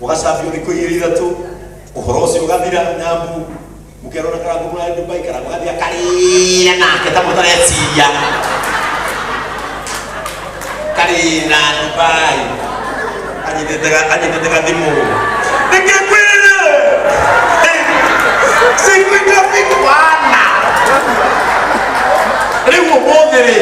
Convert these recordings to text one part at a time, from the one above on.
Ũgacambio thikũ igĩrĩ ithatũ, ũhoro ũcio ũgathira nyambu, mũkerwo na Karangũ mũrarĩ Dubai, Karangũ agathiĩ akarĩra nake ta mũtareciria. Karĩra Dubai, anyitĩte gathimũ. Nĩkĩ ngwĩrire? Siku itafika wana. Rĩu ũmũthĩ rĩ,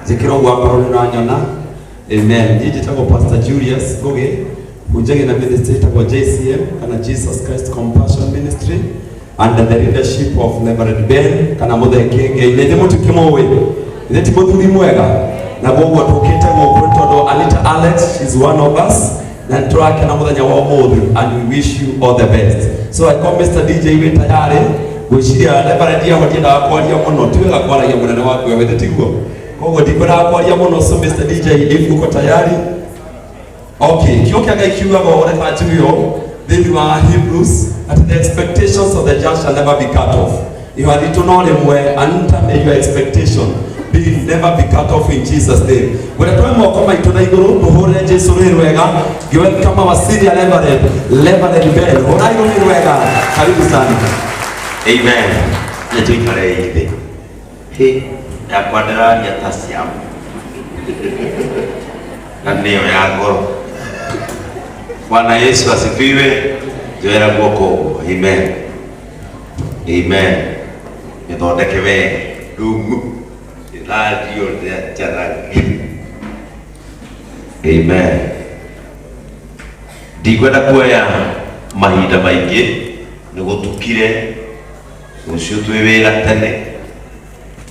Njĩkĩra ũguo akorwo nĩ ũranyona. Amen. Niĩ njĩtagwo Pastor Julius Ngũgĩ, hunjagia na ministry ĩtagwo JCM kana Jesus Christ Compassion Ministry under the leadership of Reverend Ben kana Mũthenge Ngei. Na ithuĩ mũtikĩmũĩ, ithuĩ ti mũthuri mwega. Na koguo tũkĩte gũkũ nĩ tondũ Anita Alex, she's one of us na nĩ tũrakena mũthenya wa ũmũthĩ and we wish you all the best. So I call Mr. DJ wĩ tayarĩ ngwĩciria Reverend aho ndiendaga kwaria mũno, ti wega kwaragia mũnene waku wewe, tiguo? Koguo ndikwendaga kwaria mũno, so Mr. DJ if uko tayari. Okay, kiugo kĩa Ngai kiugaga ũũ reka njuge ũũ thĩinĩ wa Hebrews that the expectations of the just shall never be cut off. Ihoya ritũ no rĩmwe, Anita, may your expectation be never be cut off in Jesus name. Ngwenda tuoe moko maitũ na igũrũ tũhũrĩre Jesu rũhĩ rwega. Ngĩ-welcome our senior Reverend, Reverend Ben. Hũrai rũhĩ rwega. Karibu sana. Amen. Nĩ tũikare thĩ. Hĩ, yakwa ndĩraria ta ciama. Na nĩyo ya ngoro. Bwana Yesu asifiwe. Njoera guoko ũguo. Amen. Amen. Mĩthondeke wega. Ndungu. Ĩthandio rĩa njaragi. Amen. Ndikwenda kuoya mahinda maingĩ nĩ gũtukire rũciũ twĩ wĩra tene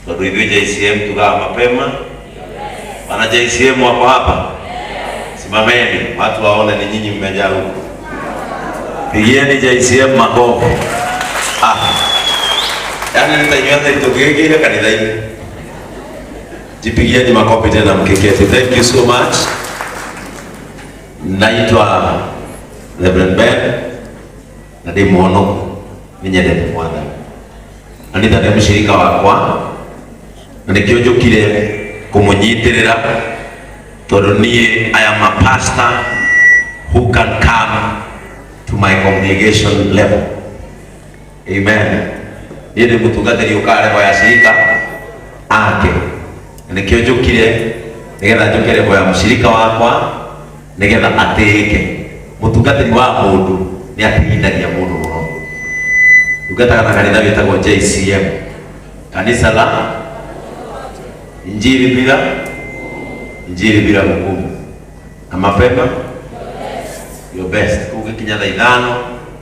tondũ ithuĩ JCM tugaga mapema. Wana JCM wako hapa? Simameni watu waone ni nyinyi mmejaa huku. Pigieni JCM makofi. Ah. Yaani nĩ ta inyuothe tũgĩkĩire kanitha-inĩ. Jipigieni makofi tena mkiketi. Thank you so much. Naitwa Reverend Ben na ndĩ mũhonoku nĩ nyendete Mwathani. Anitha nĩ mũshirika wakwa na nĩkĩo njũkire kũmũnyitĩrĩra tondũ niĩ I am a pastor who can come to my congregation level. Amen. Niĩ ndĩ mũtungatĩri ũkaga level ya shirika ake na nĩkĩo njũkire nĩgetha njũke level ya mũshirika wakwa nĩgetha atĩĩke. Mũtungatĩri wa mũndũ nĩ atĩithagia mũndũ mũno. Ndungataga na kanitha wĩtagwo JCM, kanitha la Injili bila Injili bila hukumu na mapema your best. Ũgĩkinya thaa ithano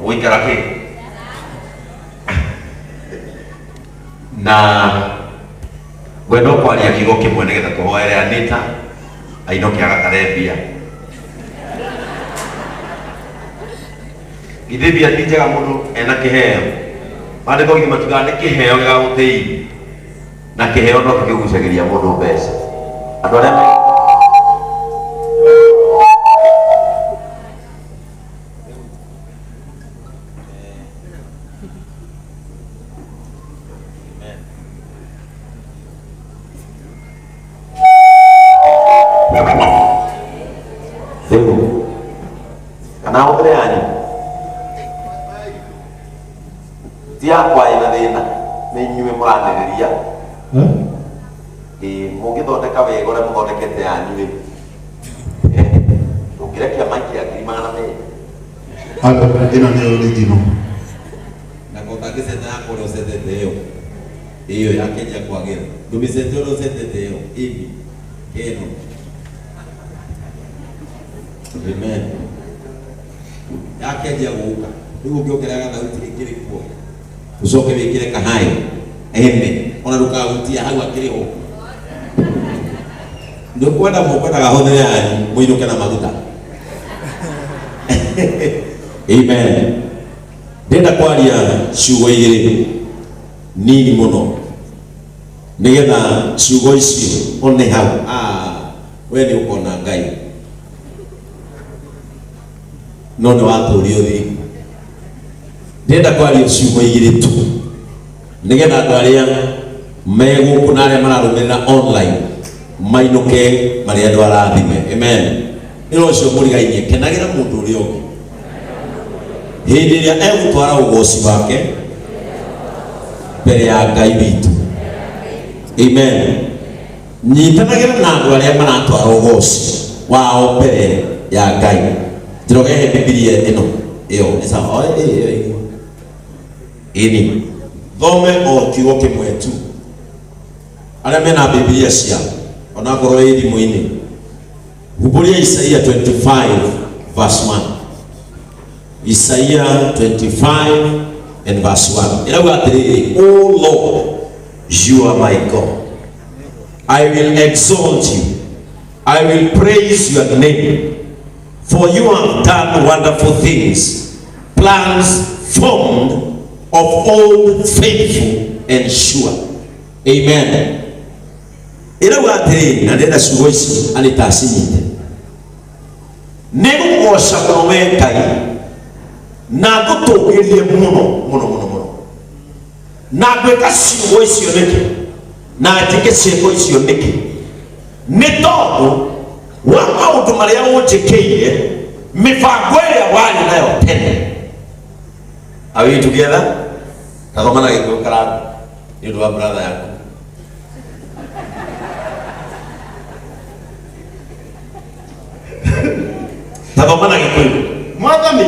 ũgũikara kĩ na ngwenda kwaria kiugo kĩmwe nĩgetha tũhoere Anita ainũke agatare mbia. Githĩ mbia ti njega mũndũ ena kĩheo? Maandĩko githĩ matiugaga nĩ kĩheo gĩgagũteithia na kĩheo no kĩgucagĩria mũndũ mbeca. Andũ arĩa me Rĩu kana hũthĩre yanyu ti yakwa ĩna thĩna nĩ inyuĩ mũranĩrĩria ĩ mũngĩthondeka wega ũrĩa mũthondekete yanyu rĩ ũngĩrekia maiki ya 200,000. Halo, ĩno nĩ original. Na ko ũtangĩceta yakwa ũrĩa ũcetete ĩyo ĩyo ya Kenya kwagĩra ndũmĩcete ũrĩa ũcetete ĩyo ĩmbi kĩno. Amen. Yakĩanjia gũka rĩu ũngĩongerera gathauti ĩkĩrĩ kuo ũcoke wĩkĩre kahaĩ ene ona ndũkahutia hau akĩrĩ ho ndũkwenda mũkwendaga hũthĩre yanyu mũinũke na maguta. Amen. Ndĩrenda kwaria ciugo igĩrĩ nini mũno nĩgetha ciugo icio one hau. Ah, we nĩ ũkona Ngai. No nĩ watũria ũthingu. Ndĩrenda kwaria ciugo igĩrĩ tu nĩgetha andũ arĩa me gũkũ na arĩa mararũmĩrĩra online mainũke marĩ andũ arathime. Amen. Nĩ ũcio mũrigainie, kenagĩra mũndũ ũrĩa ũngĩ hĩndĩ ĩrĩa egũtwara ũgoci wake mbere ya Ngai witũ. Amen. Nyitanagĩra na andũ arĩa maratwara ũgoci wao mbere ya Ngai. Njorogehe Bibilia ĩno ĩyo nĩ sawa. Oe ĩyo ĩyo igua. Ĩni thome o kiugo kĩmwe tu. Arĩa mena Bibilia ciao onakorwo ĩ thimũ-inĩ, humbũria Isaia 25 verse 1. Isaiah 25 and verse 1. Ĩrauga atĩrĩrĩ, O Lord, you are my God. I will exalt you. I will praise your name. For you have done wonderful things, plans formed of old, faithful and sure. Amen. Ĩrauga atĩrĩrĩ, na ndĩrenda ciugo ici Anita acinyite. Nĩ ngũkũgoca mũno we Ngai, na ngũtũgĩrie mũno mũno mũno mũno. Na ngwĩka ciugo icio nĩkĩ? Na njĩke ciĩko icio nĩkĩ? Nĩ tondũ wa maũndũ marĩa ũnjĩkĩire, mĩbango ĩrĩa warĩ nayo tene. Are we together? Tathoma na Gĩkũyũ karanga nĩ ũndũ wa brother yaku. Tathoma na Gĩkũyũ. Mwathani,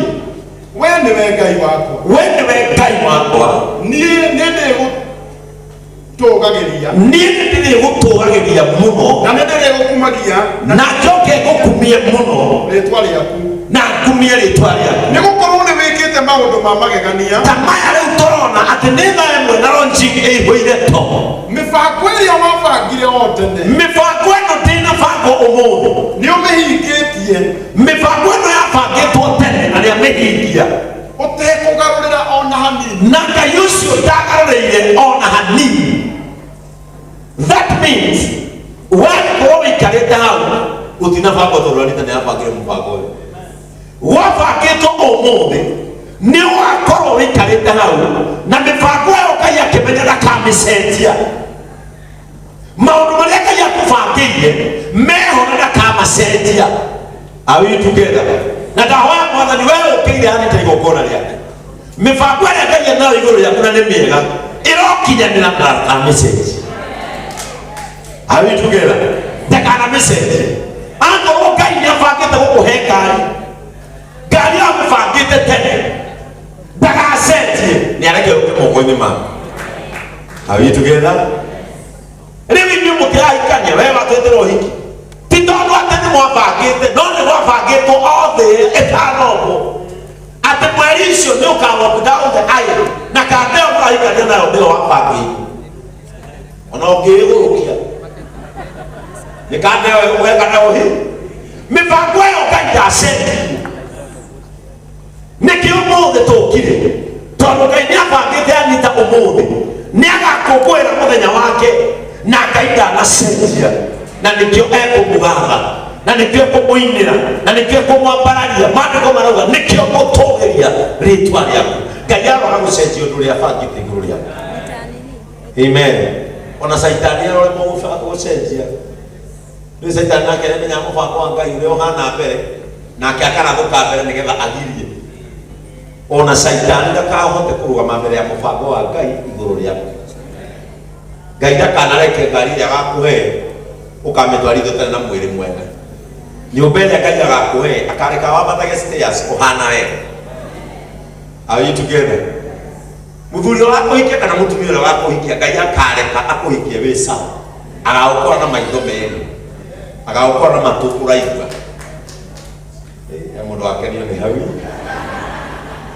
we nĩwe Ngai wakwa. We nĩwe Ngai wakwa. Niĩ nĩ ndĩgũtũũgagĩria. Niĩ nĩ ndĩrĩgũtũũgagĩria mũno. Na nĩ ndĩrĩgũkumagia. Na njoke ngũkumie mũno. Rĩĩtwa rĩaku. Na ngumie rĩĩtwa rĩaku. Nĩ gũkorwo nĩ wĩkĩte maũndũ ma magegania. Ta maya rĩu tũrona atĩ nĩ thaa ĩmwe na launching ĩihũire to. Mĩbango ĩrĩa wabangire o tene. Mĩbango ĩno ndĩnabangwo ũmũthĩ. Nĩ ũmĩhingĩtie. Mĩbango ĩno yabangĩtwo tene na nĩamĩhingia. Ũtekũgarũrĩra o na hanini. Na Ngai ũcio ndagarũrĩire o na hanini. That means wakorwo wĩikarĩte hau gũtinabangwo tondũ Anita nĩ abangire mũbango ũyũ. Wabangĩtwo ũmũthĩ nĩ wakorwo wĩikarĩte hau na mĩbango ĩyo Ngai akĩmenya ndakamĩcenjia. Maũndũ marĩa Ngai akũbangĩire meho na ndakamacenjia. Are we together? Na ndahoya Mwathani we ũkĩire Anita igongona rĩake. Mĩbango ĩrĩa Ngai enayo igũrũ rĩaku na nĩ mĩega ĩrokinyanĩra na ndakamĩcenjia. Are we together? Ndakanamĩcenjie. Akorwo Ngai nĩ abangĩte gũkũhe ngari, ngari ĩyo amĩbangĩte tene, ndagacenjie, nĩ areke yũke moko-inĩ maku. Are we together? Rĩu inyuĩ mũtirahikania, we watwĩtĩra ũhiki ti tondũ atĩ nĩ mwabangĩte, no nĩ gwabangĩtwo othe ĩtanombwo atĩ mweri ũcio nĩ ũka walk down the aisle na kanda ĩyo mũrahikania nayo nĩyo wabangĩirwo. Ona ũngĩĩgũrũkia nĩ kanda ĩyo ũgeka nayo hĩ mĩbango ĩyo Ngai ndacenjirie. Nĩkĩo ũmũthĩ tũkire, tondũ Ngai nĩ abangĩte Anita ũmũthĩ nĩ agakũngũĩra mũthenya wake, na Ngai ndanacenjia, na nĩkĩo ekũmũgatha, na nĩkĩo ekũmũinĩra, na nĩkĩo ekũmwambararia. Maandĩko marauga nĩkĩo ngũtũgĩria rĩtwa rĩaku. Ngai aroga gũcenjia ũndũ ũrĩa abangĩte igũrũ rĩaku. Amen. Ona Caitani aroremwo gũcenjia. Rĩu Caitani nake nĩamenyaga mũbango wa Ngai ũrĩa ũhana mbere, nake akarathũka mbere nĩgetha agirie. Ona Caitani ndakahote kũrũgama mbere ya mũbango wa Ngai igũrũ rĩaku. Ngai ndakanareke ngari ĩrĩa agakũhe ũkamĩtwarithia ũtarĩ na mwĩrĩ mwega. Nyũmba ĩrĩa Ngai agakũhe akareka wambatage stairs ũhana wega. Are we together? Mũthuri ũrĩa wakũhikia kana mũtumia ũrĩa wakũhikia, Ngai akareka akũhikie wĩ sawa. Agagũkora na maitho merĩ, agagũkora na matũ ũraigua. Mũndũ wakenio nĩ hau.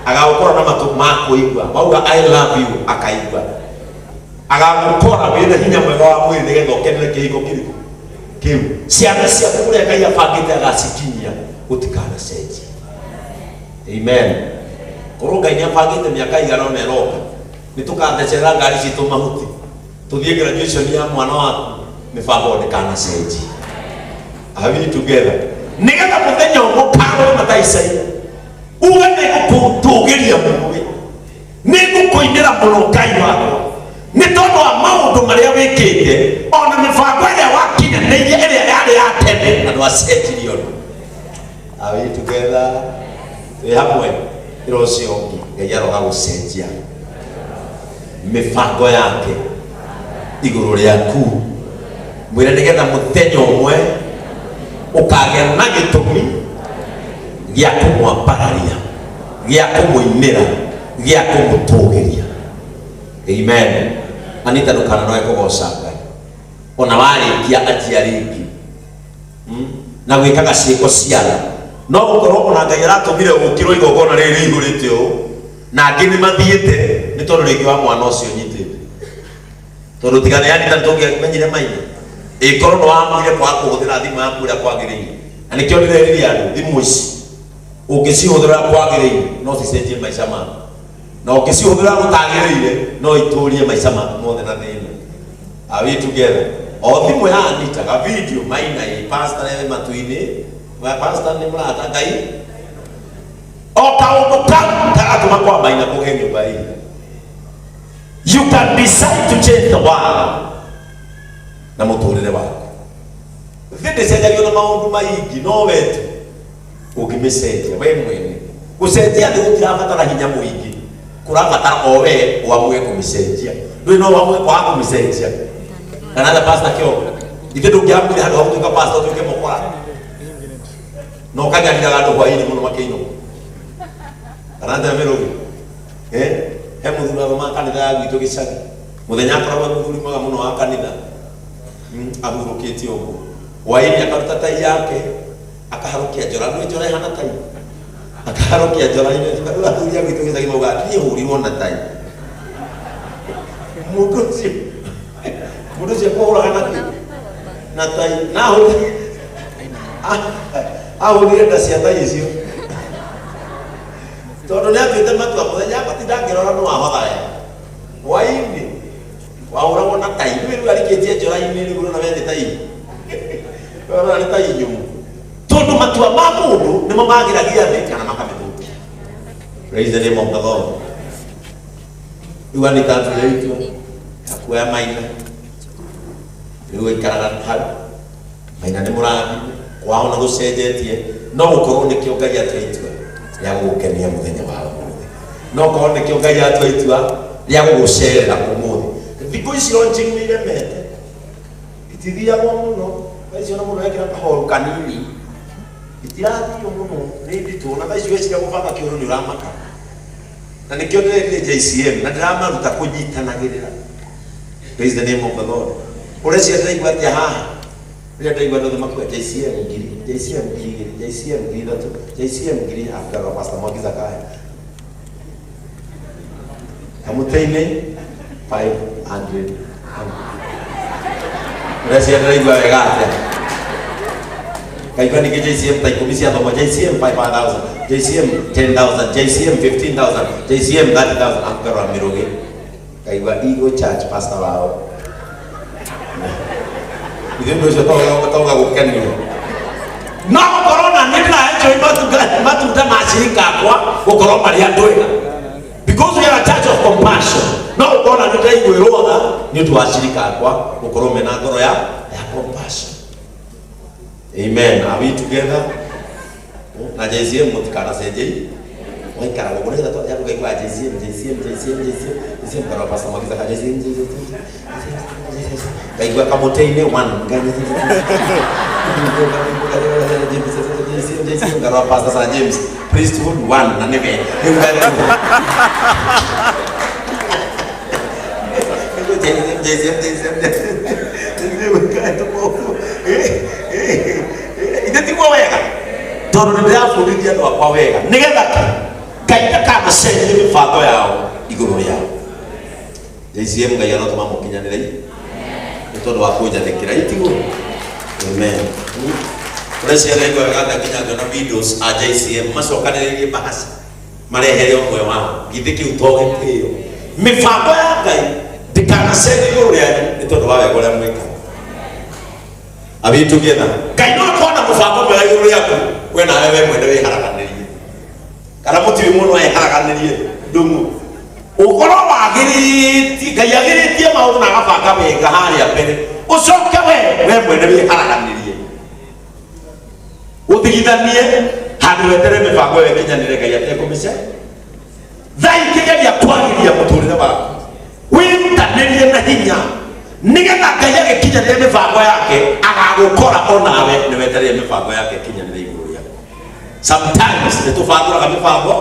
Agagũkora na matũ ma kũigua. Wauga I love you akaigua. Agagũkora wĩna hinya mwega wa mwĩrĩ nĩgetha ũkenere kĩhiko kĩrĩkũ kĩu. Ciana ciaku kũrĩa Ngai abangĩte agacikinyia gũtikanacenjie. Amen. Korwo Ngai nĩ abangĩte mĩaka igana ũna ĩroka, nĩ tũkathecerera ngari citũ mahuti, tũthiĩ graduation ya mwana waku, mĩbango ndĩkanacenjie. Are we together? Nĩgetha mũthenya ũmwe ũkarũgama ta Isaia. Nĩngũgũtũgĩria mũno we, nĩngũkũinĩra mũno Ngai wakwa, nĩ tondũ wa maũndũ marĩa wĩkĩte, ona mĩbango ĩrĩa wakinyanĩirie ĩrĩa yarĩ ya tene, na ndwacenjirie ũndũ. Are we together? Twĩ hamwe. Ĩra ũcio ũngĩ, Ngai aroga gũcenjia mĩbango yake igũrũ rĩaku. Mwĩre nĩgetha mũthenya ũmwe ũkagĩa na gĩtũmi gĩa kũmwambararia, gĩa kũmũinĩra, gĩa kũmũtũgĩria. Amen. Anita, ndũkananoe kũgoca Ngai ona warĩkia anjia rĩngĩ. Na gwĩkaga ciĩko ciara no gũkorwo ona Ngai aratũmire ũkirwo igongona rĩrĩ rĩihũrĩte ũũ, na angĩ nĩ mathiĩte nĩ tondũ rĩngĩ wa mwana ũcio nyitĩte, tondũ tiga nĩ Anita tũngĩamenyire maina ĩkorwo nĩ wamuire kwaga kũhũthĩra thimũ yaku ũrĩa kwagĩrĩire. Na nĩkĩo ndĩreririe andũ, thimũ ici ũngĩcihũthĩra kwagĩrĩire no cicenjie maica maku, na ũngĩcihũthĩra gũtagĩrĩire no itũrie maica maku mothe na thĩna. Are we together? O thimũ ya Anita ga video maina ĩ pastor ĩ matu-inĩ wa pastor nĩ mũrata Ngai, o kaũndũ kau kagatũma kwa maina kũgĩe nyũmba ĩ. You can decide to change the world na mũtũrĩre waku. Thĩ ndĩcenjagio na maũndũ maingĩ, no we tu ũngĩmĩcenjia we mwene. Gũcenjia thĩ gũtirabatara hinya mũingĩ, kũrabatara o we ũamue kũmĩcenjia. Ndũrĩ no ũamue kwaga kũmĩcenjia. Kana the pastor kĩongo ithe ndũngĩamuire handũ ha gũtuĩka pastor ũtuĩke mũkora na ũkanyariraga andũ hwaĩ-inĩ mũno makĩinũka. Kana atĩa mĩrũgĩ? He mũthuri athomaga kanitha ya gwitũ gĩcagi, mũthenya akoragwo e mũthuri mwega mũno wa kanitha, ahurũkĩte ũguo, hwaĩ-inĩ akaruta tai yake akaharũkia njora. Nĩ njora ĩhana tai, akaharũkia njora-inĩ. Rĩu athuri a gwitũ gĩcagi maugaga niĩ hũrirwo na tai. Mũndũ ũcio kũhũraga na kĩ na tai, na ahũrire nda cia tai icio, tondũ nĩ atuĩte matua mũthenya agotinda ngĩrora nĩ wahotha wega, hwaĩ-inĩ wahũragwo na tai. Rĩu arikĩtie njora-inĩ, rĩu ũrona we nĩ tai, ũrona nĩ tai nyũmũ, tondũ matua ma mũndũ nĩmo magĩragia thĩ kana makamĩthũkia. Praise the name of the Lord. Rĩu Anita atuire itua akuoya maina, rĩu aikaraga hau. Maina nĩ mũrathime kwao na gũcenjetie. No gũkorwo nĩkĩo Ngai atua itua rĩa gũgũkenia mũthenya wa ũmũthĩ, no korwo nĩkĩo Ngai atua itua rĩa gũgũcerera ũmũthĩ. Thikũ ici launching nĩ iremete, itithiagwo mũno thaa ici. Ona mũndũ ekĩra kahoru kanini, itirathiio mũno, nĩ nditũ. Na thaa ici weciria gũbanga kĩũndũ nĩ ũramaka. Na nĩkĩo ndĩrerire JCM na ndĩramaruta kũnyitanagĩrĩra. Praise the name of the Lord. Ũreciria ndĩraigua atĩa haha rĩrĩa ndĩraigua andũ othe makuga JCM 1000, JCM 2000, JCM 3000, JCM 1000? Abugaga Pastor Mwangi Zakayo kamũtĩ-inĩ 500. Ũreciria ndĩraigua wega atĩa? Kaigua ningĩ JCM ta 10 ciathomwo, JCM 5000, JCM 10,000, JCM 15,000, JCM 30,000. Abugarora mĩrũgĩ kaigua Eagle Church pastor wao ithuĩ ũndũ ũcio toga gũkenia. No gũkorwo na nĩ ndĩraenjoy matunda ma cirika akwa gũkorwo marĩ andũ ega, because we are a church of compassion. No gũkorwo na nĩ ndaiguĩrwo tha nĩ ũndũ wa cirika akwa gũkorwo mena ngoro ya compassion. Amen. Are we together? Na JCM mũtikanacenjei, waikara gũkũ nĩgetha twathiĩ tũkaigua JCM, JCM, JCM, JCM, JCM, kana Pastor Mwangi Zakayo, JCM, JCM, JCM, kaigua kamũtĩ-inĩ one, JCM, JCM, kana Pastor Sir James priesthood one, na nĩwe rĩu. JCM, JCM, JCM, JCM, ithe tiguo wega, tondũ nĩ ndĩrabundithia andũ akwa wega nĩgetha kĩ Ngai ndakanacenjie mĩbango yao igũrũ rĩao. JCM, Ngai arotũma mũkinyanĩre nĩ tondũ wa kũnjathĩkĩra, itiguo? Amen. Ũreciria ndaigua wega atĩa nginya ngĩona videos a JCM macokanĩrĩirie bahaca marehere ũmwe wao? Githĩ kĩu to gĩtĩo? Mĩbango ya Ngai ndĩkanacenjie igũrũ rĩanyu nĩ tondũ wa wega ũrĩa mwĩkaga. Are we together? Ngai no akorwo na mũbango mwega igũrũ rĩaku, we nawe we mwene wĩharaganĩrie kana mũtiũĩ. Gũtirĩ mũndũ eharaganĩrie ndũng'ũ ũkorwo wagĩrĩtie Ngai agĩrĩtie maũndũ na agabanga wega harĩa mbere ũcoke we we mwene wĩharaganĩrie ũtigithanie handũ wetere mĩbango ĩyo ĩkinyanĩre Ngai atekũmĩce thaa ikĩgeria kwagĩria mũtũrĩre waku wĩrutanĩrie na hinya nĩgetha Ngai agĩkinyanĩre mĩbango yake agagũkora onawe nĩ wetereire mĩbango yake ĩkinyanĩre igũrũ rĩaku. Sometimes nĩ tũbangũraga mĩbango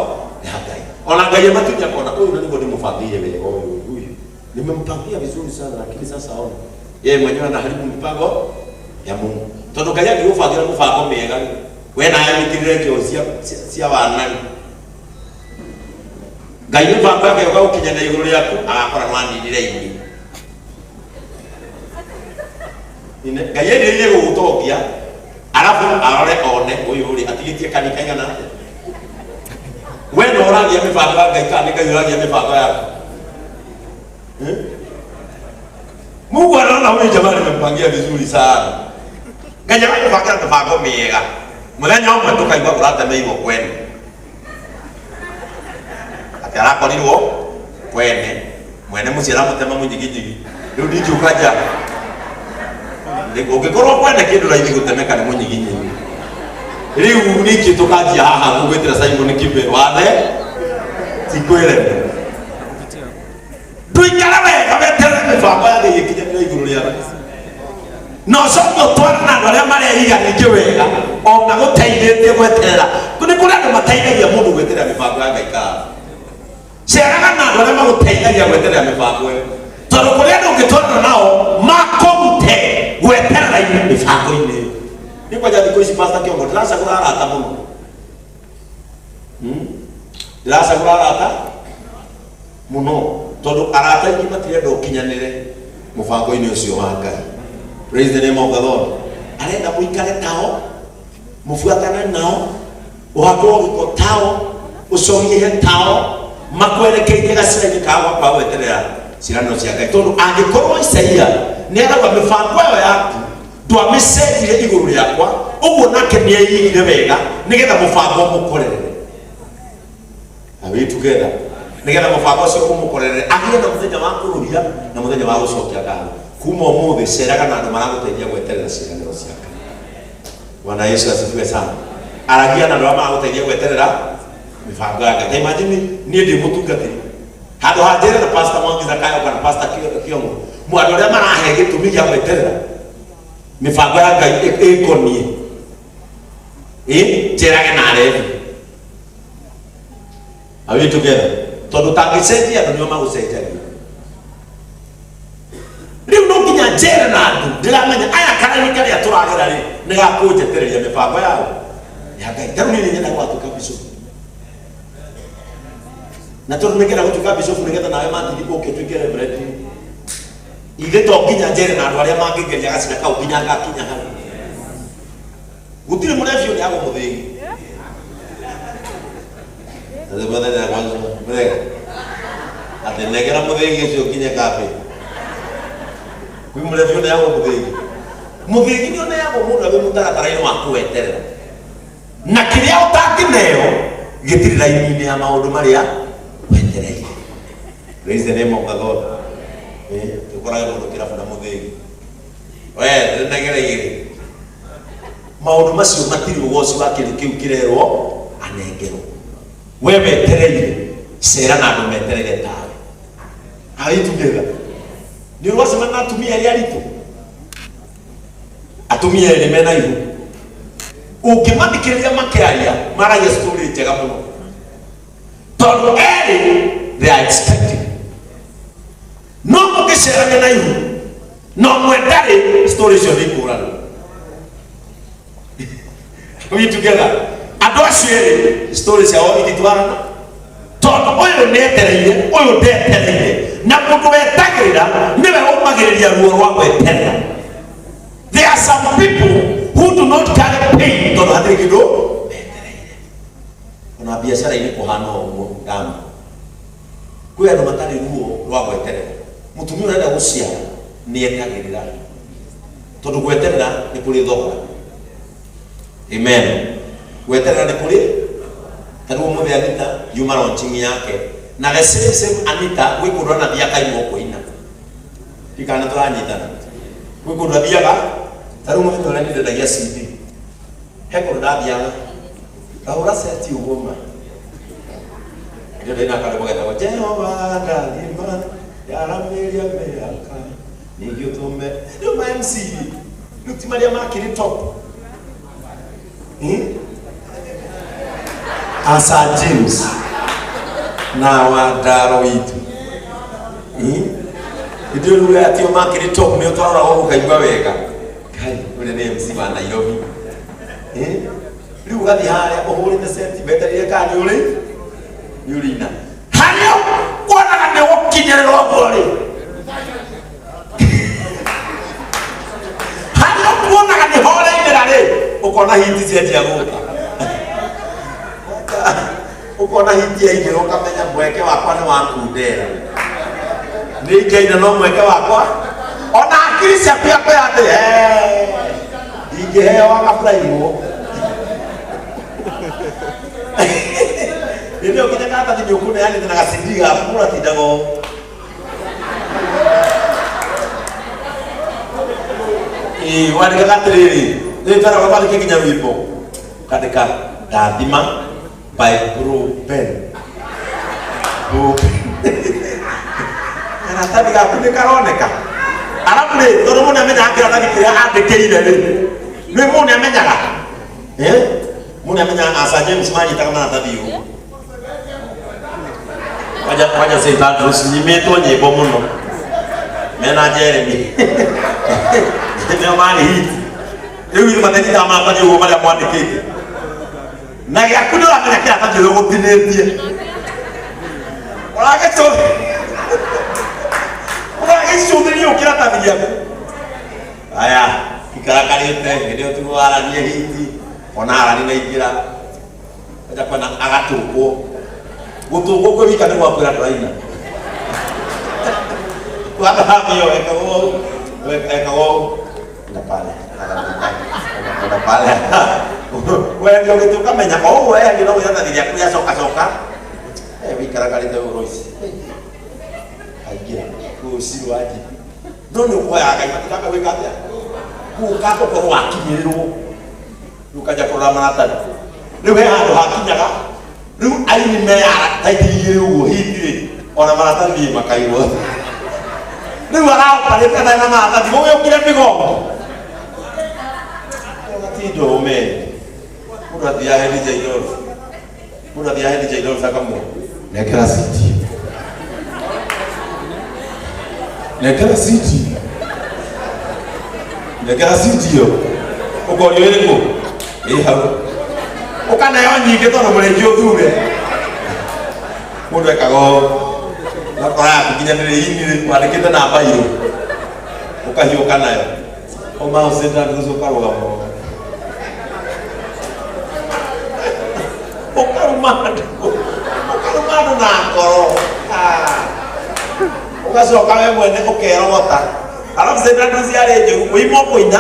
ya Ngai ona Ngai amatunya kona ũyũ na nĩguo ndĩmũbangĩire wega ũyũ ũyũ nimempangia vizuri sana lakini sasa ona yeye mwenyewe anaharibu mipango ya Mungu tondũ Ngai angĩgũbangĩra mũbango mĩega rĩ we nawe wĩkĩrĩre njoo cia wana rĩ Ngai mĩbango yake yoka gũkinyanĩra igũrũ rĩaku agakora nĩwaninire ini. Ngai endirĩire gũgũtongia arabu arore one ũyũ rĩ atigĩtie kani kaigana atĩa we no ũragia mĩbango ya Ngai kana nĩ Ngai ũragia mĩbango yaku? Eh? Mungu anaona huyu jamaa nimempangia vizuri sana. Ngai agagũbangĩra mĩbango mĩega mũthenya ũmwe tũkaigua kũratemeirwo kwene atĩ arakorirwo kwene mwene mũciĩ aramũtema mũnyiginyigi rĩu ndingĩũka nja ũngĩkorwo kwene kĩndũ raithi gũtemeka nĩ mũnyiginyigi rĩu ningĩ tũkanjia haha gũgwĩtĩra Simon Kibe wathe tikwĩreme ndũikare wega weterere mĩbango ya Ngai ĩkinyanĩre igũrũ rĩaku na ũcoke ũtwarane na andũ arĩa mareiga ningĩ wega o magũteithĩtie gweterera. Nĩ kũrĩ andũ mateithagia mũndũ gweterera mĩbango ya Ngai kara ceraga na andũ arĩa magũteithagia gweterera mĩbango ĩyo tondũ kũrĩ andũ ũngĩtwarana nao makũrute gweterera mĩbango-inĩ ĩyo. Nĩ kwanja thikũ ici Pastor Kĩongo ndĩracagũra arata mũno. Ndĩracagũra arata mũno tondũ arata aingĩ matirenda ũkinyanĩre mũbango-inĩ ũcio wa Ngai. Praise the name of the Lord. Arenda mũikare tao mũbuatane nao ũhakwo gĩko tao ũcogie tao makwerekeirie gacĩra-inĩ ka gwakwa gweterera ciĩranĩro cia Ngai tondũ angĩkorwo Isaia nĩ arauga mĩbango ĩyo yaku ndwamĩcenjirie igũrũ rĩakwa ũguo nake nĩ eigire wega nĩgetha mũbango ũmũkorerere. Are we together? Nĩgetha mũbango ũcio ũmũkorerere agĩe na mũthenya wa kũrũhia na mũthenya wa gũcokia ngatho. Kuma ũmũthĩ ceraga na andũ maragũteithia gweterera ciĩranĩro cia Ngai. Bwana Yesu asifiwe sana. Aragia na andũ arĩa maragũteithia gweterera mĩbango ya Ngai. Ta imagine niĩ ndĩ mũtungatĩri handũ ha njĩre na Pastor Mwangi Zakayo kana Pastor Kĩongo andũ arĩa marahe gĩtũmi gĩa gweterera mĩbango ya Ngai ĩkoniĩ ĩ njerage na arebi. Are we together? Tondũ tangĩcenjia andũ nĩo magũcenjagia. Rĩu no nginya njere na andũ ndĩramenya aya karaini karĩa tũragera rĩ nĩ gakũnjetereria mĩbango yao ya Ngai. Ta rĩu niĩ nĩ nyendaga gũgatuĩka bishop na tondũ nĩngenda gũtuĩka bishop nĩgetha nawe mathithi ũke ũtuĩke reverend ithe to nginya njere na andũ arĩa mangĩngeria gacĩra kau nginya ngakinya hau. Gũtirĩ mũrebi ũrĩa mũthĩgi atĩ mũthenya kwanza mũthenya atĩ negera mũthĩgi ũcio nginya kambĩ kwĩ mũrebi ũneagwo mũthĩgi mũthĩgi nĩ ũneagwo mũndũ arĩ mũtaratara-inĩ wa kũweterera na kĩrĩa ũtangĩneo gĩtirĩ raini-inĩ ya maũndũ marĩa wetereire. Praise the name of the Lord. Tũkorage mũndũ kĩrabu na mũthĩgi we ndĩnegera igĩrĩ maũndũ macio matirĩ ũgoci wa kĩndũ kĩu kĩrerwo anengerwo. We wetereire cera na andũ metereire tawe. Are you together? Nĩ ũracemania na atumia arĩa aritũ atumia erĩ mena ihu ũngĩmathikĩrĩria makĩaria maragia story njega mũno tondũ erĩ they are expecting no mũngĩcerania na ihu no mwe ndarĩ story icio nĩ ikũrana. We together? Andũ acio erĩ story ciao ititwarana tondũ ũyũ nĩ etereire ũyũ ndetereire na mũndũ wetagĩrĩra nĩwe ũmagĩrĩria ruo rwa gweterera. There are some people who do not carry pain tondũ hatirĩ kĩndũ metereire. Ona biacara-inĩ kũhana ũguo ndama kwĩ andũ matarĩ ruo rwa gweterera. Mũtumia ũrenda gũciara nĩ etagĩrĩra tondũ gweterera nĩ kũrĩ thogora. Amen. Gweterera nĩ kũrĩ ta Ta rĩu ũmũthĩ Anita yuma launching yake na the same same Anita gwĩ kũndũ anathiĩ akaimwo kũina. Ndikana tũranyitana. Gwĩ kũndũ athiaga, ta rĩu mũthenya ũrĩa niĩ ndendagia CD, he kũndũ ndathiaga ngahũra seti ũguo ma ndio ndĩna karwĩmbo getagwo Jehova ndathima yaramĩria mĩaka ningĩ ũtũme rĩu ma MC rĩu ti marĩa makĩrĩ top. Hmm? Asa James na Wandaro witũ. Hmm? Ithuĩ rĩu aya tio makĩrĩ top nĩ ũtwarora ũkaigua wega. Kai, ũrĩa nĩ MC wa Nairobi. Eh? Rĩu ũgathiĩ harĩa ũhũrĩte seti wetereire kana nĩ ũrĩ nĩ ũrĩina. Harĩa kuonaga nĩ gũkinyĩrĩra ũguo rĩ. Harĩa kuonaga nĩ horainĩra rĩ, ũkona hiti cianjia gũka. Ũkona hiti yaingĩra ũkamenya mweke wakwa nĩ wakundera. Nĩ ingĩaina no mweke wakwa ona hakiri ciaku yakwĩra atĩ "Eh, ndingĩheo agaburaimwo hĩndĩ ĩyo nginya karatathi nĩ ũkũneanĩte na gacindi gaku ũratindaga ũũ. Ĩĩ, wandĩkaga atĩrĩrĩ rĩu twaragwo twandĩke nginya rwĩmbo ũkandĩka ndathima by Bro Ben. Bro karatathi gaku nĩ karoneka arabu rĩ tondũ mũndũ nĩamenyaga kĩratathi kĩrĩa andĩkĩire rĩ nĩ mũndũ nĩamenyaga. Eh? Mũndũ nĩamenyaga Asa James manyitaga maratathi ũũ kwanja kwanja St Andrews nyimĩtwo nyĩmbo mũno mena Jeremy nĩo marĩ hit rĩu ithuĩ matanyitaga maratathi ũguo marĩa mwandĩkĩte na gĩaku nĩ ũramenya kĩratathi ũrĩa ũgũtinĩtie ũragĩcũthĩria ũ kĩratathi gĩaku aya ikarakarĩte hĩndĩ ĩyo tiguo aranie hiti ona arani na ingĩra aja kwena agatũngwo gũtũngwo kwĩ wika nĩ gwakwĩra ndũraina wathambio ekagwo ekagwo na pale na pale wendio gĩtĩ ũkamenya o ũguo eherio no iratathi rĩaku rĩacoka coka. Eh, wĩikarakarĩte ũguo Royce aingĩra rũciũ wanji no nĩ ũkũhoyaga Ngai matikamba gwĩka atĩa gũka ũkorwo wakinyĩrĩrwo rĩu ũkanjia kũrora maratathi rĩu he handũ hakinyaga rĩu aini meyara ta 2,000 ũguo hiti rĩ ona maratathi makairwo rĩu araoparĩte atarĩ na maratathi gũgĩũkire mĩgongo ũgatinda ũmenye mũndũ athiaga he DJ Dolph mũndũ athiaga he DJ Dolph akamwĩra nengera citi nengera citi nengera citi ĩyo ũkorio ĩrĩkũ ĩ hau ũkaneo nyingĩ tondũ mũrĩki ũthure mũndũ ekaga ũũ ũgakora yaku nginya nĩ rĩinire wandĩkĩte na mbairũ ũkahiũka nayo ũmaũcĩta nusu ũkarũgama ũkaruma andũ ũkaruma andũ na ngoro. Ah. Ũgacoka we mwene ũkerogota arabu cĩta nusu yarĩ njũru ũimwo kũina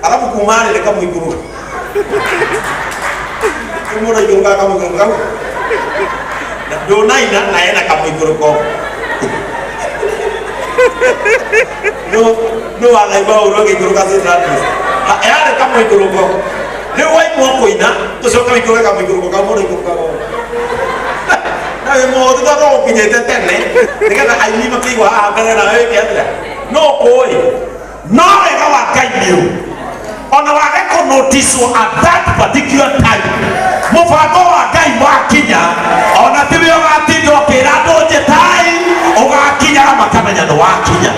arabu kuma rĩ kamũikũrũ mũndũ aikũrũkaga kamũikũrũko kau na ndũnaina na ena kamũikũrũko no no wanaigua ũru agĩikũrũka cĩta nusu yarĩ kamũikũrũko rĩu waimwo kũina tũcoke wĩikũrũke kamũikũrũko kau mũndũ aikũrũkaga ũũ na wĩ mũhũthũ tondũ ũkinyĩte tene nĩgetha aini makĩigua haha mbere na wĩke atĩa no kũĩ no wega wa Ngai nĩ ũũ ona wage kũnoticwo at that particular time mũbango wa Ngai wakinya ona tiwe ũgatinda ũkĩra andũ njĩtai ũgakinya makamenya nĩ wakinya.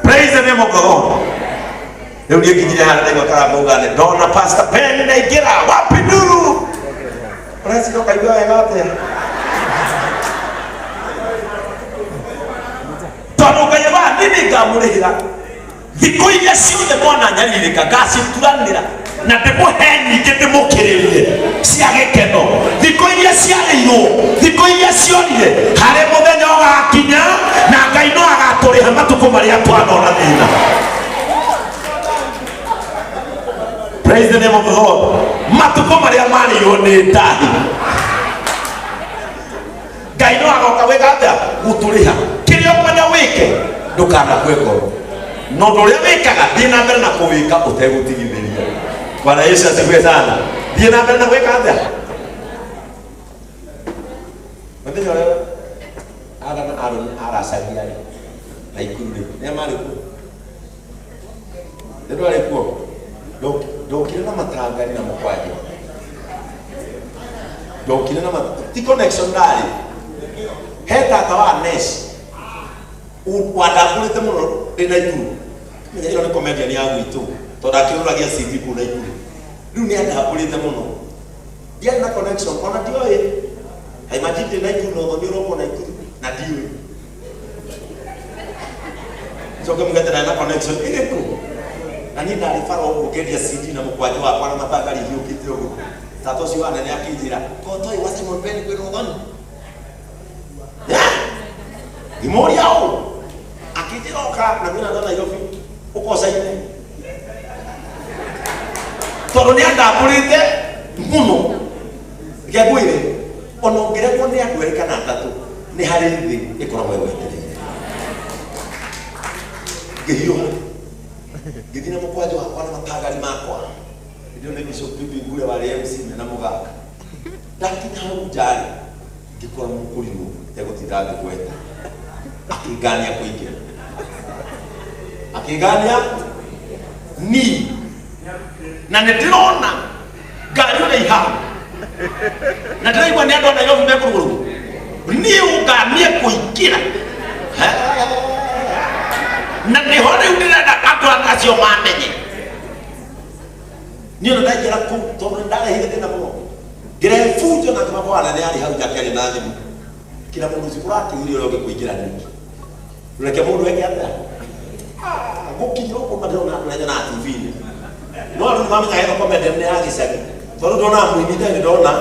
Praise the name of the Lord. Rĩu niĩ nginyire harĩa ndaigua karamba uga nĩ ndona Pastor Ben ndaingĩra wapi nduru ũreciria ũkaigua wega atĩa tondũ Ngai wa niĩ nĩngamũrĩhĩra thikũ iria ciothe mwananyarirĩka ngacituranĩra na ndĩmũhe nyingĩ ndĩmũkĩrĩrie cia gĩkeno thikũ iria ciarĩirwo thikũ iria ciorire harĩ mũthenya ũgakinya na Ngai no agatũrĩha matukũ marĩa twanona thĩna. Praise the name of the Lord. Matukũ marĩa marĩirwo nĩ ndahi, Ngai no agoka gwĩka atĩa? Gũtũrĩha. Kĩrĩa ũkwenda wĩke, ndũkanakue ngoro, no ũndũ ũrĩa wĩkaga, thiĩ na mbere na kũwĩka ũtegũtigithĩria. Bwana Yesu asifiwe sana. Thiĩ na mbere na gwĩka atĩa? Mũthenya ũrĩa Ada na Aaron aracagia rĩ na ikuru rĩ, nĩa marĩ kuo? Nĩ ndwarĩ kuo? Ndokire na matangari na mũkwanjũ, ndokire na ti connection ndarĩ he tata wa Nesh wandambũrĩte mũno ndĩ na ikuru. Menya ĩno nĩ comedian ya gwitũ, tondũ akĩrũragia CV kũu na ikuru. Rĩu nĩ andambũrĩte mũno, ndiarĩ na connection ona ndioĩ. Imagine ndĩ na ikuru na ũthoni ũrokwo na ikuru na ndiũĩ, coke mugete na connection ĩrĩkũ? Na niĩ ndarĩ bara ũguo ngĩendia CD na mũkwanjũ wakwa na matangari hiũkĩte ũguo. Tata ũcio wa nene akĩnjĩra, "Kotoĩ wa Simon Ben kwĩna ũthoni?" Ngĩmũria ũũ, akĩnjĩra, "Ũka na kwĩna andũ a Nairobi ũkocaine," tondũ nĩ andambũrĩte mũno. Reke ngwĩre, ona ũngĩregwo nĩ andũ erĩ kana atatũ, nĩ harĩ thĩ ĩkoragwo ĩgwetereire. Ngĩhiũha ngĩthiĩ na mũkwanjũ wakwa na matangari makwa. Hĩndĩ ĩyo nĩ Bishop Pipi Ngure warĩ MC mena mũgaka. Ndakinya hau njarĩ, ngĩkora mũkũrinwo tegũtinda ngĩgweta, akĩngania kũingĩra, akĩngania ni na nĩ ndĩrona ngari ũrĩa ihana na ndĩraigua nĩ andũ a Nairobi mekũrũgũrũgũ, niĩ ũnganie kũingĩra. He. Na nĩho rĩu ndĩrenda andũ acio mamenye niĩ ona ndaingĩra kũu, tondũ nĩ ndarehire thĩna mũno, ngĩrehe bunjo na baba wa nene arĩ hau nja akĩaria na thimũ kĩra mũndũ ũcio ũrakĩgiria ũrĩa ũngĩ kũingĩra ningĩ. Reke mũndũ eke atĩa? Ah, gũkinya ũguo ndĩrona andũ arĩa nyonaga TV-inĩ, no andũ nĩ mamenyaga ĩno comedian nĩ ya gĩcagi, tondũ ndonaga mũini ndarĩ ndona.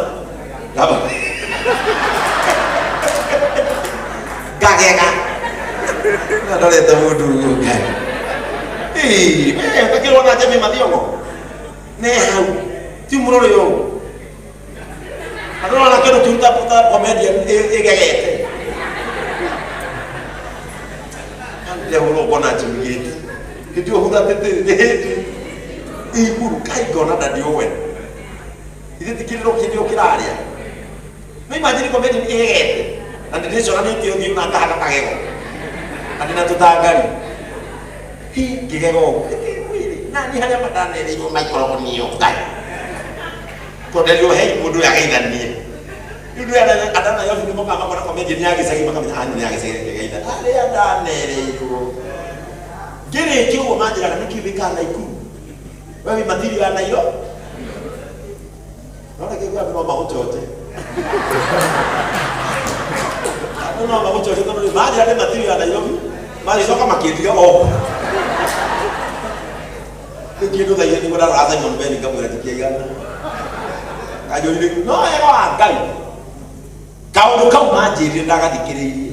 Ngagega na ndorete mũndũ ũguo Ngai. Ĩĩ, ũtakĩrwo na Jemmy Mathiongo ne hau ti mũrore ũũ andũ rona kĩndũ kĩu ta comedian ĩgegete ndehũrwo ngona njimigĩte hĩndĩ ĩyo huthatĩte nĩ hĩndĩ iguru kai ngona Daddy Owen ithe ti kĩrĩro kĩrĩo kĩrarĩa. No imagine comedian ĩgegete na ndĩrĩcoranĩtie ũthiũ na ngahaka kagego na ndĩna tũtangari. Hi, ngĩgega ũguo mwĩrĩ nani harĩa mandanereirwo maikoragwo nĩo Ngai, tondũ nderirwo hei mũndũ ũyũ ageithanie. Rĩu ndĩ andũ a Nairobi nĩ mokaga makona comedian ya gĩcagi, makamenya anyu nĩ ya gĩcagi ĩgeitha arĩa ndanereirwo. Ngĩrĩkia ũguo manjĩraga, "Nĩkĩ wĩkaga Naikuru? We wĩ matiri ya Nairobi." No reke ngwĩre, andũ no magũcoche, andũ no magũcoche, tondũ manjĩra nĩ matiri ya Nairobi, magĩcoka makĩndiga o rĩu kĩndũ thaire nĩguo ndarora Simon Ben ngamwĩra tikĩaigana kanjũrire. No wega wa Ngai, kaũndũ kau manjĩrire ndagathikĩrĩirie,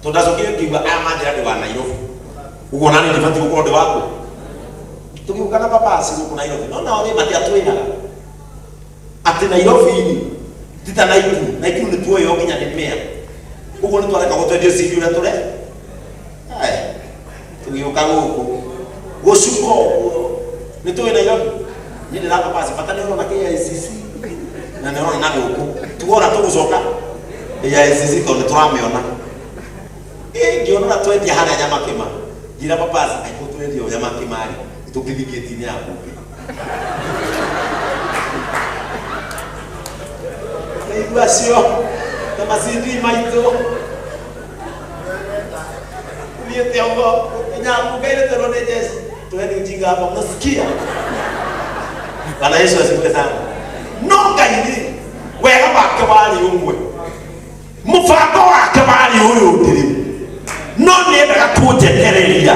tondũ ndacokire ngĩigua aya manjĩra ndĩ wa Nairobi, ũguo nani ndibatiĩ gũkorwo ndĩ waku. Tũgĩũka na babasi gũkũ Nairobi, no nao rĩ matiatwĩraga atĩ Nairobi rĩ ti ta Naikuru. Naikuru nĩ tuoyo nginya nĩ mĩa ũguo nĩ twarekagwo twendie CD ũrĩa tũre. Ai, tũgĩũka gũkũ gũcuka ũguo nĩ tũĩ Nairobi niĩ ndĩra babasi bata nĩ ũrona KICC na nĩ ũrona na gũkũ tuona tũgũcoka KICC tondũ nĩ tũramĩona. Ĩ ngĩona ũrĩa twendia harĩa Nyamakĩma, ngĩra babasi, "Angĩkorwo tũrendia o Nyamakĩma rĩ, tũngĩthiĩ gĩti-inĩ ya mbunge." Ndaigua acio na macindi maitũ thiĩte ũguo nyambunge-inĩ twerwo nĩ Jesu, "Toeni ujinga hapa," mnasikia? Bwana Yesu asifiwe sana. No Ngai rĩ, wega wake warĩ ũmwe, mũbango wake warĩ ũyũ ũngĩ, no nĩendaga kũnjetereria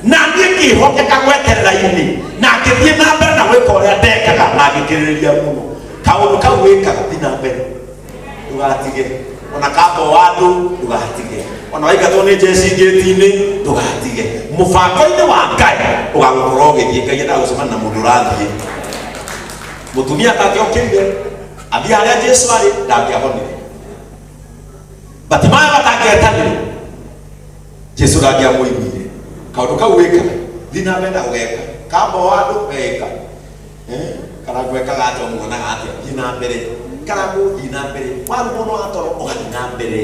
na niĩ ngĩhokeka gweterera-inĩ na ngĩthiĩ na mbere na gwĩka ũrĩa ndekaga na ngĩkĩrĩrĩria mũno. Kaũndũ kau wĩkaga, thiĩ na mbere, ndũgatige. Ona kamba wa andũ ndũgatige. Ona waingatwo nĩ njeci ngĩti-inĩ ndũgatige. Mũbango-inĩ wa Ngai ũgagũkorwo ũgĩthiĩ. Ngai endaga gũcemania na mũndũ ũrathiĩ. Mũtumia atangĩokĩrire athiĩ harĩa Jesu arĩ ndangĩahonire. Batimayo atangĩetanire Jesu ndangĩamũiguire. Kaũndũ kau wĩkaga thiĩ na mbere na gũgeka. Kamba wa andũ weka. Karangũ ekaga atĩa ũmuonaga atĩa? Thiĩ na mbere. Karangũ thiĩ na mbere. Warumwo no atoro ũgathiĩ na mbere.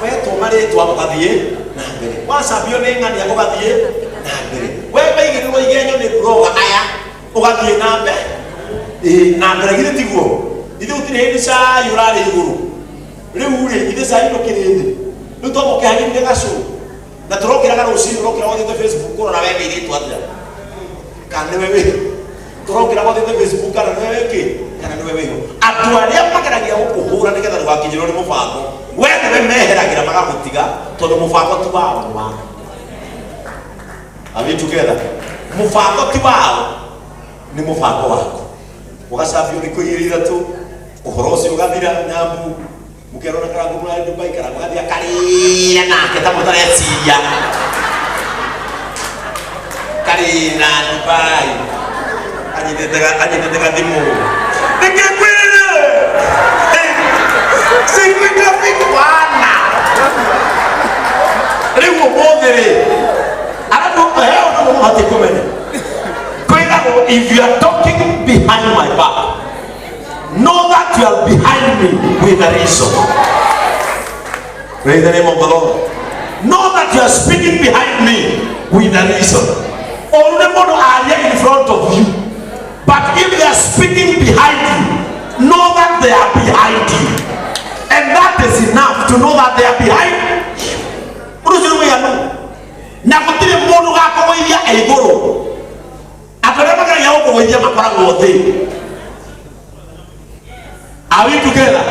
Wetwo marĩtwa ũgathiĩ na mbere. Wacambio nĩ ng'ania ũgathiĩ na mbere. We waigĩrĩrwo igenyo nĩ blogger aya ũgathiĩ na mbere. Ĩĩ na mbere githĩ tiguo? Ithuĩ gũtirĩ hĩndĩ cai ũrarĩ igũrũ. Rĩu rĩ ithuĩ cai ndũkĩrĩ thĩ. Rĩu twamũkĩhagĩrire gacũ. Na tũrokĩraga rũcinĩ ũrokĩra ũthiĩte Facebook kũrora we wĩrĩtwo atĩa. Kana nĩwe wĩ tũrokĩra ũthiĩte Facebook kana nĩwe wĩkĩ kana nĩwe wĩho. Andũ arĩa mageragia gũkũhũra nĩgetha ndũgakinyĩrwo nĩ mũbango we nĩwe meheragĩra magagũtiga tondũ mũbango ti wao nĩ waku. Are we together? Mũbango ti wao nĩ mũbango waku. Ũgacambio thikũ igĩrĩ ithatũ ũhoro ũcio ũgathira nyambu mũkerwo na karangu mũrarĩ Dubai karangu agathiĩ akarĩra nake ta mũtareciria karĩra Dubai anyitĩte gathimũ nĩkĩkwĩrĩre siku itafika rĩu ũmũthĩ rĩ arabu he ũndũ mũbatiĩ kũmenya kwĩragwo if you are talking behind my back know that you are behind me with a reason. Praise the name of the Lord. Know that you are speaking behind me with a reason. Only mũndũ aria in front of you, but if they are speaking behind you, know that they are behind you, and that is enough to know that they are behind you. Ũndũ ũcio nĩ mũiganu na gũtirĩ mũndũ ũgakũgũithia e igũrũ. Andũ arĩa mageragia gũkũgũithia makoragwo thĩ. Are we together?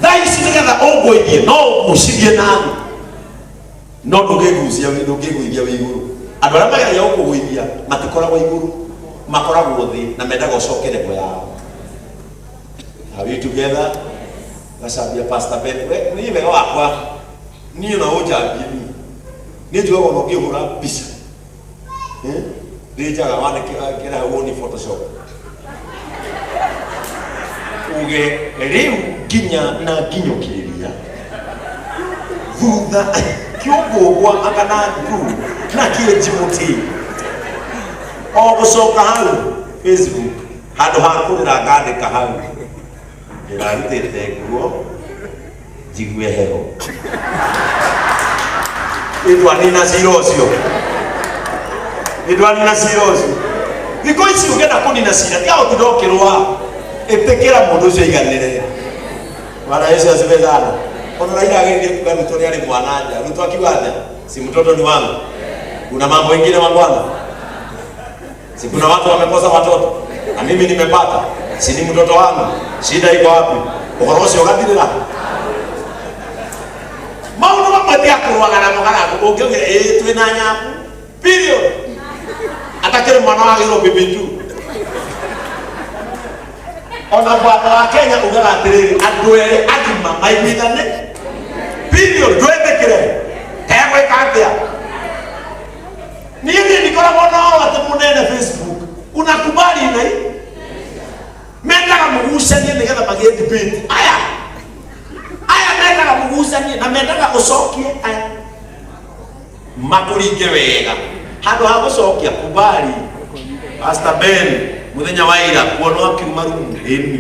Thaa ici nĩgetha ũngũithie no ũgucithie na thĩ no ndũngĩgucia ndũngĩgũithia wĩ igũrũ. Andũ arĩa mageragia gũkũgũithia matikoragwo igũrũ, makoragwo thĩ na mendaga ũcoke level yao. Are we together? Gacambia Pastor Ben, we niĩ wega wakwa niĩ no ũnjambie niĩ niĩ njugaga ona ũngĩhũra mbica ndĩ njaga wandĩkĩra hau woni Photoshop uge rĩu nginya na nginyũkĩrĩria thutha kĩũngũngwa anga na nguru na kĩnji mũtĩ o gũcoka hau Facebook handũ ha kũrĩra ngandĩka hau ndĩrarutĩte nguo njigue heho nĩndwanina cira ũcio nĩndwanina cira ũcio thikũ ici ũngĩenda kũnina cira tiga gũtinda ũkĩrũa ĩtĩkĩra mũndũ ũcio aiganĩre. Bwana Yesu asifiwe sana. Ona Raila ageririe kuga Ruto nĩ arĩ mwana nja. Ruto akiuga atĩa? Si mtoto ni wangu. Kuna mambo ingine mabwana. Si kuna watu wamekosa watoto na mimi nimepata. Si ni mtoto wangu. Shida iko wapi? Ũhoro ũcio ũgathirĩra. Maũndũ mamwe ti akũrũaga namo kana ũngĩaugire ĩĩ twĩ na nyamu. Period. Atakĩrĩ mwana wagĩrĩirwo bibi tu. Ona watho wa Kenya ugaga atĩrĩrĩ andũ erĩ agima maiguithane. Period. Ndwĩtĩkĩre. Egwĩka atĩa? Niĩ niĩ ndikoragwo na ũũ atĩ mũnene Facebook. Unakubali na hii? Mendaga mũgucanie nĩgetha magĩe debate. Aya. Aya mendaga mũgucanie na mendaga ũcokie aya. Makũringe wega. Handũ ha gũcokia kubali. Pastor Ben mũthenya wa ira kuona akiuma rumu ĩni.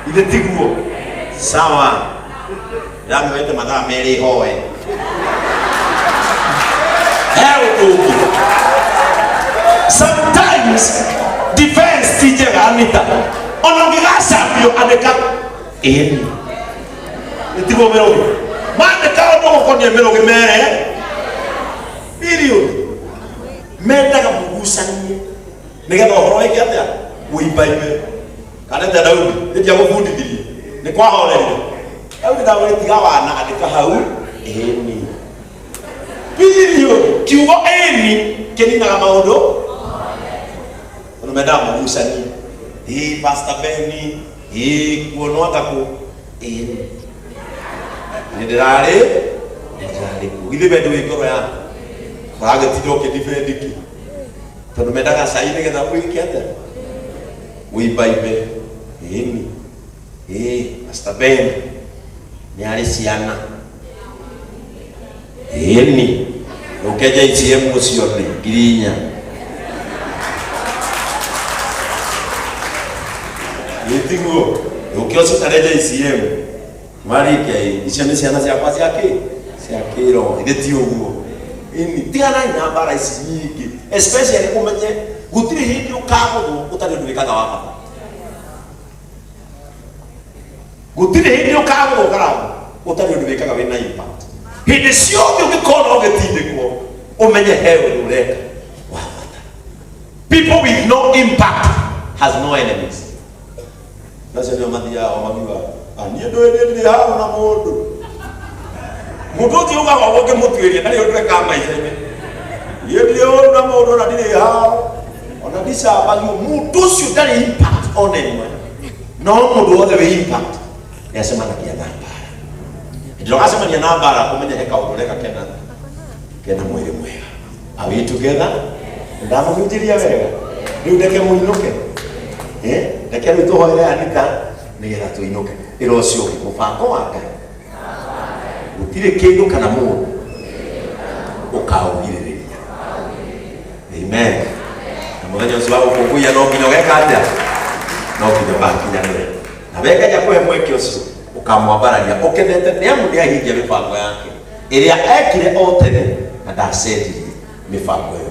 Ithe tiguo. Sawa. Ndamĩoete mathaa merĩ hoe. He ũndũ ũngĩ. Sometimes defense ti njega Anita. Ona ũngĩgacambio andĩka ĩni. Nĩtiguo mĩrũgĩ. Mandĩka ũndũ ũgũkoniĩ mĩrũgĩ mere. Period. Mendaga mũgucanie nĩgetha ũhoro wĩke atĩa? Ũimbaime. Kana ta Daudi, nĩndiagũbundithirie. Nĩ kwahorerire. Daudi ndamwĩrire tiga wana andĩka hau ĩni. Period. Kiugo ĩni kĩninaga maũndũ. Tondũ mendaga mũgucanie. Ĩĩ Pastor Beni Ĩĩ, kuonwo anga kũ? Ĩĩ, nĩ ndĩrarĩ, nĩ ndĩrarĩ kuo. Githĩ we ndũĩ ngoro yaku? Ũragĩtinda ũkĩdefend kĩ? Tondũ mendaga cai nĩgetha wĩke atĩa? Wĩimbaimbe. Ĩni. Ĩĩ, Pastor Ben nĩ arĩ ciana. Ĩni. Ũke JCM ũcione 4,000. Ĩtiguo. Ũke ũcikare JCM. Warĩkia ĩ, icio nĩ ciana ciakwa cia kĩ? Cia kĩroho. Ithe ti ũguo. Ĩni, tiganai na mbara ici nyingĩ. Especially ũmenye gũtirĩ hĩndĩ ũkagũthwo ũtarĩ ũndũ wĩkaga wa bata. Gũtirĩ hĩndĩ ũkagũthwo karamu ũtarĩ ũndũ wĩkaga wĩna impact. Hĩndĩ ciothe ũngĩkona ũgĩtindĩkwo, ũmenye he ũndũ ũreka wa bata. People with no impact has no enemies. Nacio nĩo mathiaga o makiuga, "Ah, niĩ ndũĩ niĩ ndirĩ haro na mũndũ." Mũndũ ũcio ugaga ũguo ũngĩmũtuĩria ndarĩ ũndũ ekaga maica-inĩ. Niĩ ndirĩ ũru na mũndũ ona ndirĩ haro ona ndicambagio. Mũndũ ũcio ndarĩ impact on anyone. No mũndũ wothe wĩ impact nĩ acemanagia na mbara. Hĩndĩ ĩrĩa ũgacemania na mbara ũmenye he kaũndũ ũreka kena kena mwĩrĩ mwega. Are we together? Ndamũhunjĩria wega. Rĩu ndeke mũinũke. Eh? Ndeke rĩu tũhoere Anita nĩgetha tũinũke. Ĩra ũcio ũngĩ mũbango wa Ngai. Gũtirĩ kĩndũ kana mũndũ ũkaũgirĩrĩria. Amen. Na mũthenya ũcio wa gũkũngũiya no nginya ũgeka atĩa? No nginya ũgakinyanĩre. Na we Ngai akũhe mweke ũcio ũkamwambararia ũkenete nĩ amu nĩ ahingia mĩbango yake ĩrĩa ekire o tene na ndacenjirie mĩbango ĩyo.